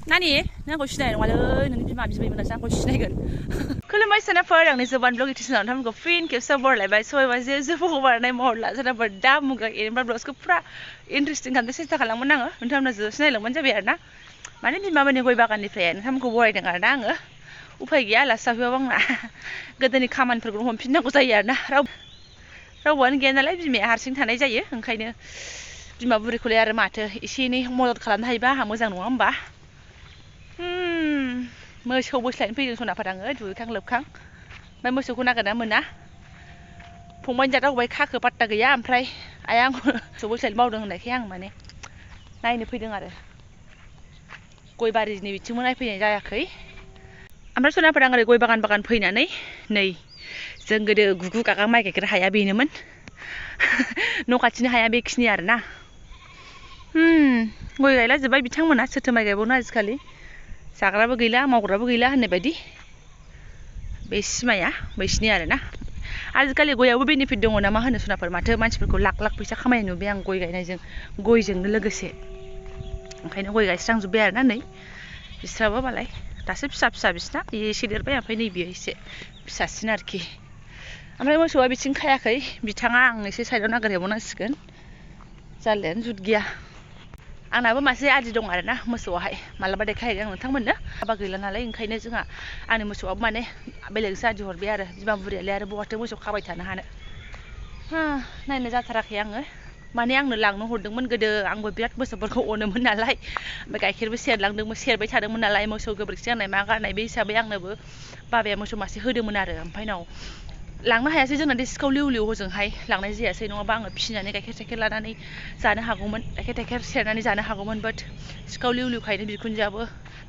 नानि नोंखौ सिनायनाय नङालै नोंनि बिमा बिबैमोनासो आंखौ सिनायगोन खुलुमबाय सोनाफोर आंनि जोबान ब्लग इउटिउब नोंथांमोनखौ फिन खेबसे बरायलायबाय सबायबा जेबो हगारनाय महर ला सोनाफोर दा मुगा एरेनबा ब्लग्सखौ फुरा इन्टारेस्टिं खालामनो सेस्था खालामोन आङो नोंथांमोना सिनायलांबानो जाबाय आरो ना माने बिमामोननि गय बागाननिफ्राय नोंथांमोनखौ बरायदों आरो ना आङो उफाय गैया आलासि जाफैबाबो आंना गोदोनि खामानिफोरखौ हमफिननांगौ जायो आरो ना रावबोआनो गैया नालाय बिमाया हारसिं थानाय जायो ओंखायनो बिमा बुरैखौलाय आरो माथो एसे एनै मदद खालामनो हायोबा आंहा मोजां नङा होमबा मोसौ बोस्लायनो फैदों सनाफोर आङो दुगैखां लोबखां ओमफ्राय मोसौखौ नागिरना मोना फंबायनि जादाव अबाय खाखो पात्ता गैया ओमफ्राय आइया आंखौ मोसौ बोस्लायनो बावदों होननायखाय आं माने नायनो फैदों आरो गय बारिनि बिथिंबो नायफैनाय जायाखै ओमफ्राय सनाफोर आं ओरै गय बागान फैनानै नै जों गोदो गुगु गागा माइ गायग्रा हाया बेनोमोन न' खाथिनि हाया बेखिनि आरोना गय गायला जोब्बाय बिथांमोना सोरथो माइ गायबावनो आजिखालि जाग्राबो गैला मावग्राबो गैला होननाय बायदि बे सिमाया बैसिनि आरोना आजिखालि गयावबो बेनिफिट दङ ना मा होनो सनाफोर माथो मानसिफोरखौ लाख लाख फैसा खामायनाय नुबाय आं गय गायनायजों गयजोंनो लोगोसे ओंखायनो गय गायस्रांजोब्बाय आरोना नै बिस्राबो मालाय दासो फिसा बिसिना एसे देरबाय ओमफ्राय नैबेयो एसे फिसासिन आरोखि ओमफ्राय मोसौआ बिथिं खायाखै बिथाङा आं एसे साइडआव नागिरहैबावनांसिगोन जारलायानो जुद गैया आंनाबो मासे आदि दं आरोना मोसौआहाय मालाबा देखायहैगोन आं नोंथांमोननो हाबा गैला नालाय ओंखायनो जोंहा आंनि मोसौआबो माने बेलेगसो आदि हरबाय आरो बिमा बुरियालाय आरो बहाथो मोसौ खाबाय थानो हानो नायनो जाथाराखै आङो माने आंनो लांनो हरदोंमोन गोदो आंबो बिराद मोसौफोरखौ अनोमोन नालाय ओमफ्राय गाइखेरबो सेरबाय थादोंमोन नालाय मोसौ गोबोरखि गारनाय मा गारनाय बे हिसाबै आंनोबो बाबाया मोसौ मासे होदोंमोन आरो ओमफ्राय उनाव लांनो हायासै जोंना सिखाव लिउ हजोंहाय लांनाय जायासै नङाबा आङो फिसिनानै गाइखेर लानानै जानो हागौमोन गाइखेर सेरनानै जानो हागौमोन बाट सिखाव लिउखायनो बिखुनजोआबो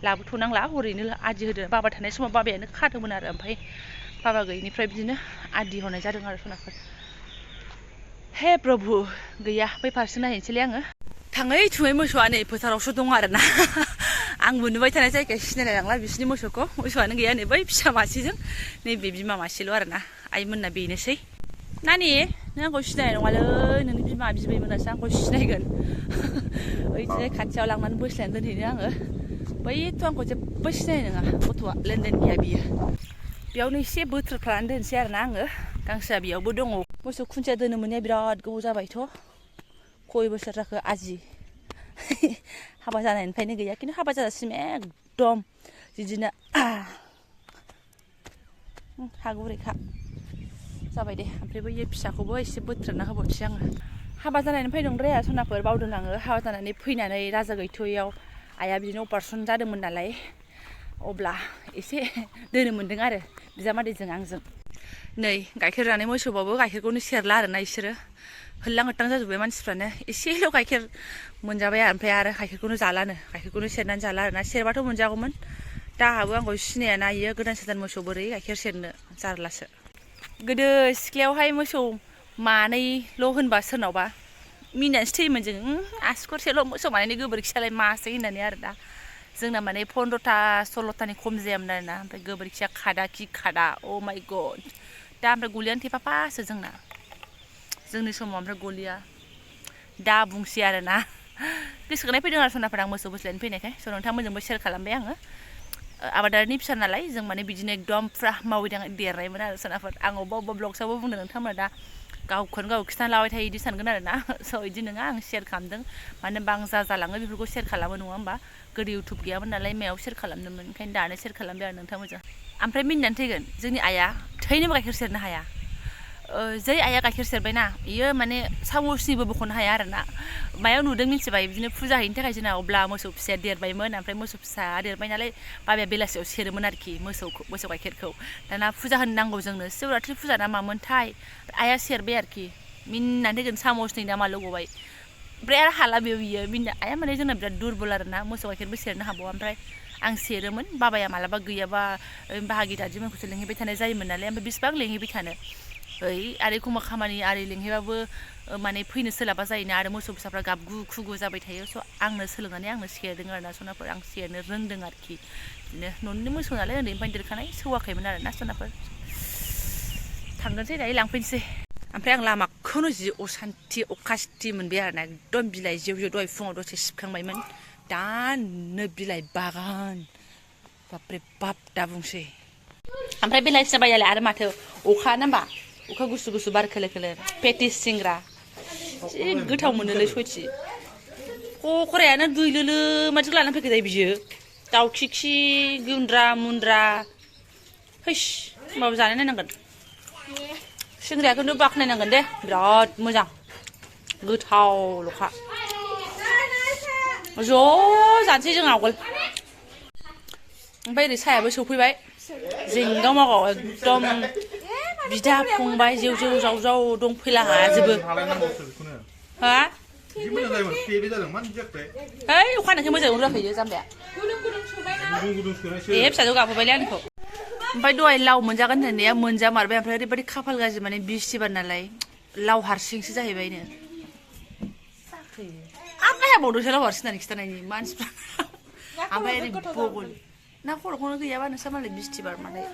लाबोथ'नांला ओरैनो आदि होदो बाबा थानाय समाव बाबायानो खादोंमोन आरो ओमफ्राय बाबा गैयिनिफ्राय बिदिनो आदि हरनाय जादों आरो सनाफोर हे प्रभु गैया बै फारसे नायहैनोसैलै आङो थाङै थुङै मोसौआ नै फोथारावसो दं आरोना आंबो नुबाय थानाय जायगायाव सिनायलाय लांला बिसिनि मोसौआनो गैया नै बै फिसा मासेजों नैबे बिमा मासेल' आरोना आइमोनना बेनोसै नानि नों आंखौ सिनायनाय नङालै नोंनि बिमा बिबैमोनासो आंखौ सिनायगोन ओइदिनो खाथियाव लांनानै बोस्लायनानै दोनहैनो आङो बैथ' आंखौ जेबो सिनायनाय नङा गथ'आ लेनदेन गैया बियो बेयावनो एसे बोथ्रोद खालामनानै दोनसै आरोना आङो गांसोआ बेयावबो दङ मोसौ खुन्थिया दोनो मोननाया बिराद गोबाव जाबायथ' खय बोसोर जाखो आजि हाबा जानायनिफ्रायनो गैया खिन्थु हाबा जाजासिम एकदम बिदिनो हा गुरैखा जाबाय दे ओमफ्राय बैयो फिसाखौबो एसे बोथ्रोदना होबावनोसै आङो हाबा जानायनिफ्राय नंद्राया सनाफोर बावदों आङो हाबा जानानै फैनानै राजा गैथ'यैयाव आइया बिदिनो अपारेसन जादोंमोन नालाय अब्ला एसे दोनो मोन्दों आरो बिजामादैजों आंजों नै गाइखेर जानाय मोसौबाबो गाइखेरखौनो सेरला आरोना बिसोरो होल्लां होथां जाजोब्बाय मानसिफ्रानो एसेल' गाइखेर मोनजाबाय ओमफ्राय आरो गाइखेरखौनो सेरनानै जाला आरोना सेरबाथ' मोनजागौमोन दाहाबो आंखौ सिनायाना इयो गोदान मोसौ बोरै गाइखेर सेरनो जारलासो गोदो सिख्लायावहाय मोसौ मानैल' होनबा सोरनावबा मिनिनानैसो थैयोमोन जों आसुखरसेल' मोसौ मानैनि गोबोरखियालाय मासै होननानै आरो दा जोंना माने 15टा 16टानि खम जायामोन आरोना ओमफ्राय गोबोरखिया खादा खि खादा अ माइ गड दा ओमफ्राय गलियानो थेफाफासो जोंनि समाव ओमफ्राय गलिया दा बुंसै आरोना गोसोखांनाय फैदों आरो सनाफोर आं मोसौ बोस्लायनो फैनायखाय स' नोंथांमोनजोंबो शेयार खालामबाय आङो आबादारिनि फिसा नालाय जों माने बिदिनो एकदम फुरा मावै दाङै देरनायमोन आरो सोनाफोर आं अबेबा ब्लग्सआवबो बुंदों नोंथांमोना दा गावखौनो गाव खिथालाबाय थायो बिदि सानगोन आरोना स' बिदि नङा आं शेयार खालामदों मानो होनबा आं जा जालाङो बेफोरखौ शेयार खालामो नङा होमबा गोदो इउटुब गैयामोन नालाय मायाव शेयार खालामदोंमोन ओंखायनो दानो शेयार खालामबाय आरो नोंथांमोनजों ओमफ्राय मिनिनानै थैगोन जोंनि आइया थैनोबो गाइखेर सेरनो हाया जै आइया गाइखेर सेरबायना बियो माने सामसनिबो बख'नो हाया आरोना मायाव नुदों मिथिबाय बिदिनो फुजा हैनो थाखाय जोंना अब्ला मोसौ फिसाया देरबायमोन ओमफ्राय मोसौ फिसाया देरबाय नालाय बाबाया बेलासियाव सेरोमोन आरोखि मोसौ गाइखेरखौ दाना फुजा होनो नांगौ जोंनो शिवरात्रि फुजा ना मामोनथाय आइया सेरबाय आरोखि मिनिनानै थैगोन सामसनि नामा लग'बाय ओमफ्राय आरो हाला बियो मिनिना आइया माने जोंना बिराद दुरबल आरोना मोसौ गाइखेरबो सेरनो हाबावा ओमफ्राय आं सेरोमोन बाबाया मालाबा गैयाबा बाहागि दादिमोनखौसो लेंहैबाय थानाय जायोमोन नालाय ओमफ्राय बेसिबां लेंहैबाय थानो आरो एखमबा खामानि आरि लेंहैबाबो माने फैनो सोलाबा जायोना आरो मोसौ फिसाफ्रा गाबगु खुगु जाबाय थायो स' आंनो सोलोंनानै आंनो सेरदों आरोना सनाफोर आं सेरनो रोंदों आरोखि बिदिनो न'निनो मोसौ नालाय उन्दैनिफ्राय देरखानाय सौवाखैमोन आरोना सनाफोर थांगोनसै दायो लांफैनोसै ओमफ्राय आं लामाखौनो जि असान्थि अखासथि मोनबाय आरोना एकदम बिलाइ जेव दहाय फुङाव दसे सिबखांबायमोन दानो बिलाइ बागान बापरे बाप दा बुंसै ओमफ्राय बेलासि जाबायलाय आरो माथो अखा ना होमबा अखा गुसु गुसु बार खोलो खोलो पेटिस सिंग्रा जि गोथाव मोनोलै सयथि खखरायानो दैलोलो माथो लानानै फैखो बियो दाउखिखि गुन्द्रा मुन्द्रा हैस होमबाबो जानाय नायनांगोन सिंग्राखौनो बाखनायनांगोन दे बिराद मोजां गोथावल'खा ज' जानोसै जों आवगोल ओमफ्राय ओरै सायाबो सौफैबाय जिंगाव मागाव एकदम बिदा फंबाय जेव जेव जाव जाव दंफैला हाजोबो हा है अखानायखाय मोजाङै उराखैयो जाम्बाया ए फिसाजो गाबहोबायलै आंखौ ओमफ्राय दहाय लाव मोनजागोन होननाया मोनजामारबाय ओमफ्राय ओरैबायदि खाफाल गाज्रि माने बिस्थिबार नालाय लाव हारसिंसो जाहैबायनो आरो नायाबावदोंसो लाव हारसिं होननानै खिथानायनि मानसिफ्रा ओमफ्राय ओरै बगल ना खर'खौनो गैयाबा नोंस्रा मालाय बिस्थिबार मालाय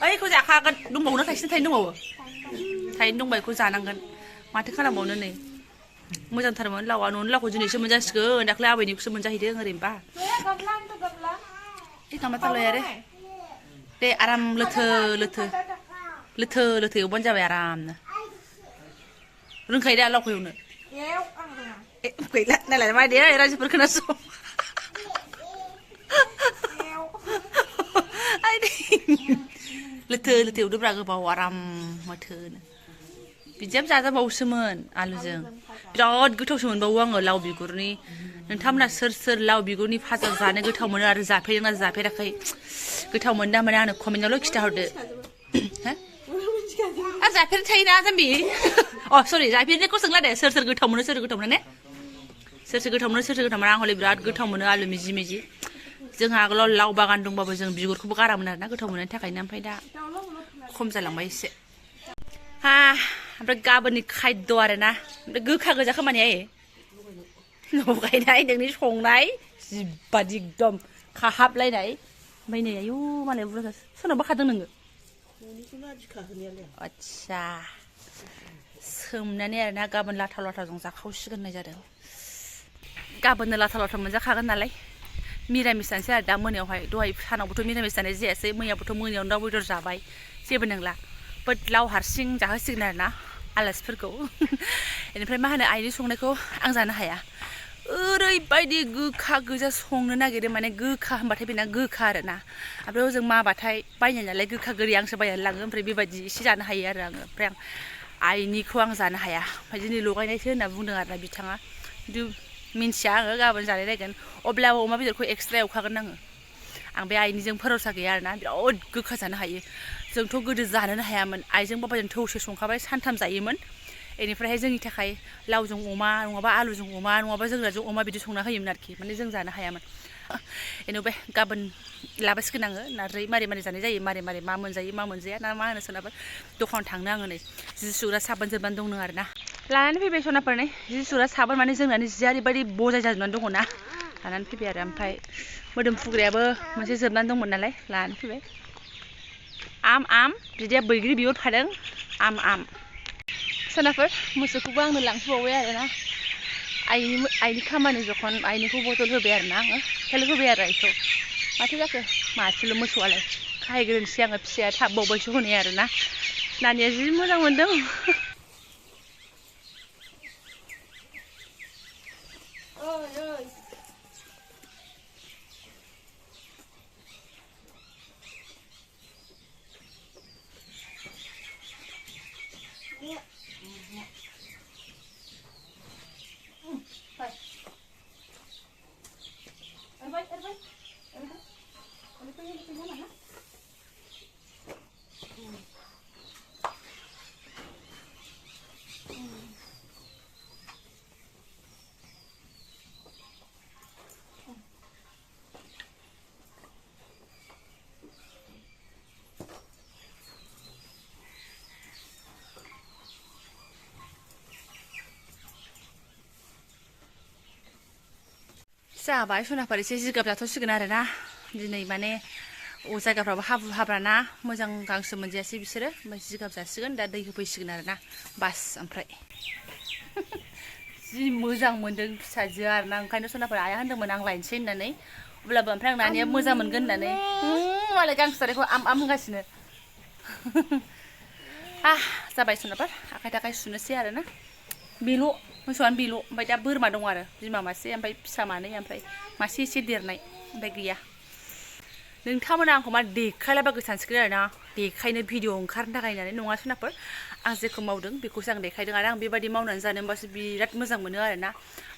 ओइखौ जाखागोन दंबावोना थाइसेनो थाइनो दंबावो थाइनो दंबा बेखौ जानांगोन माथो खालामबावनो नै मोजांथारमोन लावा न'नि लावखौ दिनैसो मोनजासिगोन दाख्लै आबैनिखौसो मोनजाहैदों ओरैनोबा थांबाथारलाय आरो दे आराम लोथो लोथो लोथो लोथो एवबानो जाबाय आरामनो रोंखायो दा लावखौ एवनो गैला नायलाय मा दे रायजोफोर खोनासं लोथो लोथो एवदोब्रा गोबाव आराम मोथोनो बिदियाबो जाजाबावोसोमोन आलुजों बिराद गोथावसो मोनबावो आङो लाव बिगुरनि नोंथांमोना सोर सोर लाव बिगुरनि भाजा जानो गोथाव मोनो आरो जाफेरदोंना जाफेराखै गोथाव मोनो ना मोना आंनो कमेन्टआवल' खिथाहरदो आरो जाफेरनो थायोना जाम्बि अ सरि जाफेरनायखौ सोंला दे सोर सोर गोथाव मोनो ने सोर सोर गोथाव मोनो आं हले बिराद गोथाव मोनो आलु मिजि मिजि जोंहा आगोलाव लाव बागान दंबाबो जों बिगुरखौबो गारामोन आरोना गोथाव मोननायनि थाखायनो ओमफ्राय दा खम जालांबाय एसे हा ओमफ्राय गाबोननि खायद' आरोना ओमफ्राय गोखा गोजा खामानिया लगायनाय नोंनि संनाय जिबादि एकदम खाहाबलायनाय ओमफ्राय नै आयु मालाय बुरजा सोरनावबा खादों नोङो आदसा सोमनानै आरोना गाबोन लाथाव लाथावजों जाखावसिगोन होननाय जादों गाबोननो लाथाव लाथाव मोनजाखागोन नालाय मिरामिस जानोसै आरो दा मोनायावहाय दहाय सानावबोथ' मिरामिस जानाय जायासै मैयाबोथ' मोनायावनो दाउ बेदर जाबाय जेबो नंला बाट लाव हारसिं जाहोसिगोन आरोना आलासिफोरखौ बेनिफ्राय मा होनो आइनि संनायखौ आं जानो हाया ओरैबायदि गोखा गोजा संनो नागिरो माने गोखा होनबाथाय बेना गोखा आरोना ओमफ्राय ओजों माबाथाय बायनाय नालाय गोखा गोदै आंसो बायनानै लाङो ओमफ्राय बेबायदि एसे जानो हायो आरो आङो ओमफ्राय आं आइनिखौ आं जानो हाया ओमफ्राय दिनै लगायनायसो होनना बुंदों आरोना बिथाङा खिन्थु मिन्थिया आङो गाबोन जानाय नायगोन अब्लाबो अमा बेदरखौ एक्सट्रा एवखागोन आं बे आइनिजों भरोसा गैया आरोना बिराद गोखा जानो हायो जोंथ' गोदो जानोनो हायामोन आइजों बाबाजों थौसे संखाबाय सानथाम जायोमोन बेनिफ्रायहाय जोंनि थाखाय लावजों अमा नङाबा आलुजों अमा नङाबा जोगोनारजों अमा बिदि संना होयोमोन आरोखि माने जों जानो हायामोन बेनिफ्राय गाबोन लाबोसिगोन आङो नारजि मारै मारै जानाय जायो मारै मारै मा मोनजायो मा मोनजाया ना मा होनो सोरनाबा दखानाव थांनो आङो नै जि सुग्रा साबोन जोबनानै दंनो आरोना लानानै फैबाय सनाफोर नै जि सुग्रा साबोन माने जोंनानो जिया ओरैबायदि बजाय जाजोबनानै दङ ना लानानै फैबाय आरो ओमफ्राय मोदोम फुग्रायाबो मोनसे जोबनानै दंमोन नालाय लानानै फैबाय आम बिदिया बैग्रि बिहर फादों आम सोनाफोर मोसौखौबो आंनो लांफैबावबाय आरोना आइनि खामानि जखन आइनिखौ बदल होबाय आरोना आङो हेल्प होबाय आरो आइखौ माथो जाखो मासेल' मोसौआलाय खाहैग्रोनोसै आङो फिसाया थाबबावबायसो होनाय आरोना नानिया जि मोजां मोनदों जाबाय सनाफोर एसे जिगाब जाथ'सिगोन आरोना दिनै माने जायगाफ्राबो हाब्रु हाब्राना मोजां गांसो मोनजायासै बिसोरो ओमफ्राय जिगाब जासिगोन दा दै होफैसिगोन आरोना बास ओमफ्राय जि मोजां मोन्दों फिसाजोआ आरोना ओंखायनो सनाफोर आइया होनदोंमोन आं लायनोसै होननानै अब्लाबो ओमफ्राय आं नानिया मोजां मोनगोन होननानै मालाय गांसो जानायखौ आम होनगासिनो जाबाय सनाफोर आखाइ थाखाइ सुनोसै आरोना बेल' मोसौआनो बेल' ओमफ्राय दा बोरमा दं आरो बिमा मासे ओमफ्राय फिसा मानै ओमफ्राय मासे एसे देरनाय ओमफ्राय गैया नोंथांमोना आंखौ मा देखायलाबायगो सानसिगोन आरोना देखायनो भिडिअ ओंखारनो थाखाय होननानै नङा सनाफोर आं जेखौ मावदों बेखौसो आं देखायदों आरो आं बेबायदि मावनानै जानो होनबासो बिराद मोजां मोनो आरोना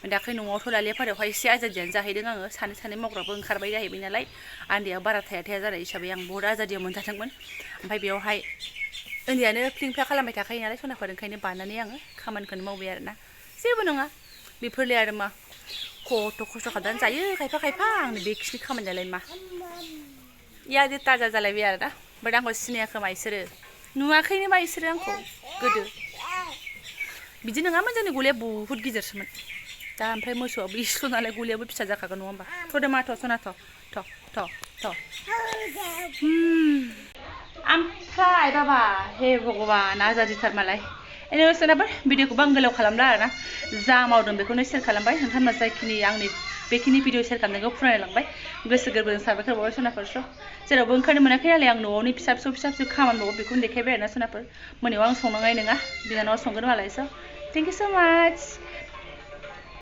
दाख्लै न'आवथ' लालियाफारायावहाय एसे आजादियानो जाहैदों आङो सानै मावग्राबो ओंखारबाय जाहैबाय नालाय आन्दैया बारा थाया जानाय हिसाबै आं बहुद आजादियाव मोनजादोंमोन ओमफ्राय बेयावहाय उन्दैयानो फ्लिंफ्ला खालामबाय थाखायो नालाय सनाफोर ओंखायनो बानानै आङो खामानिखौनो मावबाय आरोना जेबो नङा बेफोरलाय आरो मा खस्थ' खालामनानै जायो खायफा आंनो बेखिनि खामानियालाय मा यादि ताजा जालायबाय आरोना ओमफ्राय आंखौ सिनायाखोमा इसोरो नुवाखैनो मा इसोरो आंखौ गोदो बिदि नङामोन जोंनि गलिया बहुद गिदिरसोमोन दा ओमफ्राय मोसौआबो इसल' नालाय गलियाबो फिसा जाखागोन नङा होमबा थ'दो मा थ' सना थ' ओमफ्राय बाबा हे भगबान आजादिथार मालाय एनिवे सोनाबा भिडिअखौबो आं गोलाव खालामला आरोना जा मावदों बेखौनो शेयार खालामबाय नोंथांमोना जायखिनि आंनि बेखिनि भिडिअ शेयार खालामनायखौ फरायलांबाय गोसो गोरबोजों साबायखर बावबाय सनाफोर जेरावबो ओंखारनो मोनाखै नालाय आं न'आवनि फिसा फिसौ खामानि मावो बेखौनो देखायबाय आरोना सनाफोर मोनायाव आं संनांनाय नङा बिनानावा संगोन मालाय स' थेंक इउ स' माच